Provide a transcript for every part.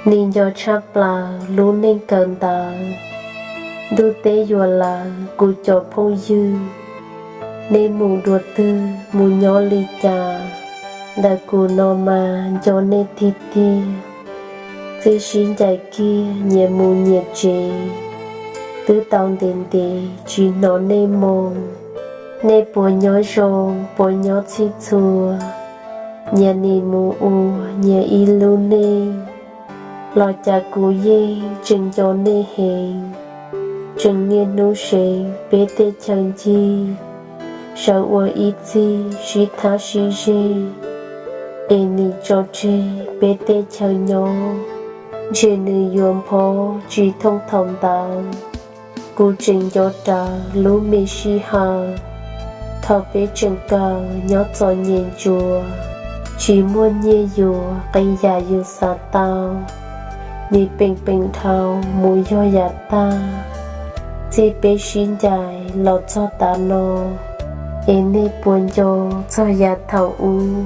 Nim nco tshaj plaws lub neej kawm ntawv, ntuj teb yuav lawv kuv cov phooj ywg. Nej mus dua twg mus nyob li cas, ntawm kuv no mas nco nej tiag tiag. Txij sib ncaim kiag nyias mus nyias tsev, twb tau ntev ntev tsis hnov nej moo. Nej puas nyob zoo puas nyob txhij txhua, nyias nim mus ua nyias ib lub neej, los cas kuv yeej tseem nco nej heev. Tseem niaj hnub seev peb tej chaw ncig, sawv ua ib txhij sib thab sib zeg, es nim tso tseg peb tej chaw nyob, ntshe nws yuav nphob tsis thooj thaum ntawd. Kuv tseem nco rawv lub me sij hawm, thaum peb tseem kawm nyob txom nyem ntsuav, tsis muaj nyiaj yuav qee yam yus xav tau. Nim peem peem dhau mus yog yav tag, txij peb sib ncaim los txog tav no, es nej puas nco txog yav thaum ub?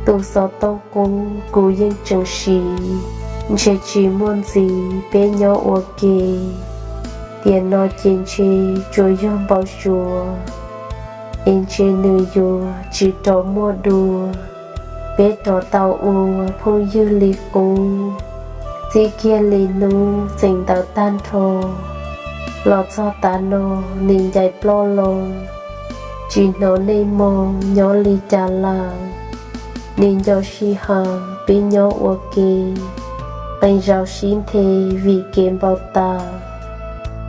Tus xov tooj qub kuv yeej tseem siv, ntshe tsis muaj ntxiv peb nyob ua ke. Tiam no ces ntshe tsuas yog npau suav, es ntshe nws yuav tsis rov muaj dua. Peb rov tau ua phooj ywg li qub, txij kiag li hnub txeem ntawv tag nrho los txog tav no, nim ncaim ploj loo, tsis hnov nej moo nyob li cas lawm. Nim nco sij hawm peb nyob ua ke, qee zaus sib nthe vim kev npau taws,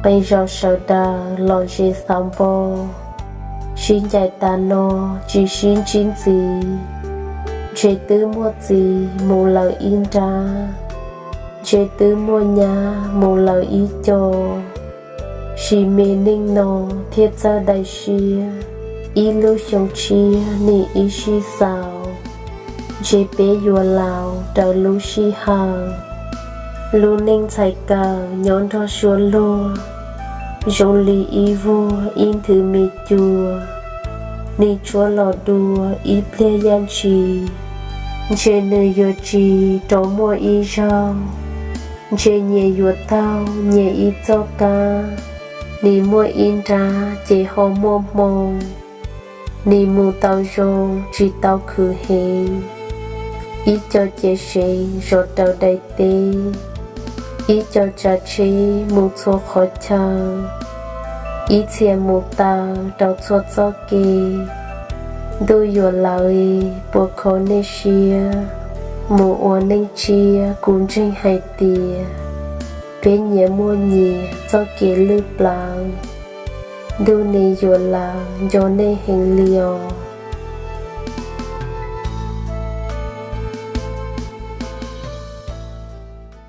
qee zaus sawv daws los ze xauv npo. Sib ncaim tas no tsis sib ntsib ntxiv, ntshe twb muaj txiv mus lawm ib nrab, ntshe twb muaj nyab mus lawm ib co. Sim me neej no thiaj txawj daim siab, ib lub xyoo tshiab nim ib sij xaus, ntshe peb yuav laus raws lub sij hawm. Lub neej ntxhais kawm nyob nrog suab luag, zoo li ib vuag ib nthwv me cua, nim tshuab los dua ib pliag yaj ntshis, ntshe nws yuav tsis rov muaj ib zaug. Ntshe nyias yuav taug nyias ib txoj kab, nim muaj ib nrab ces ho muaj hmoo. Nim mus tau zoo tsis tau khwv heev, ib co cev seev zov raws daim teb, ib co tsav tsheb mus txhua qhov chaw, ib txhia mus taw rau txhua txoj kev. Ntuj yuav lawv, puas kho nej siab? Mus ua neej tshiab kuv ntseeg hais tias peb nyias muaj nyias txoj kev lwj plawv. Ntuj nim yuav lawv, nco nej heev li os.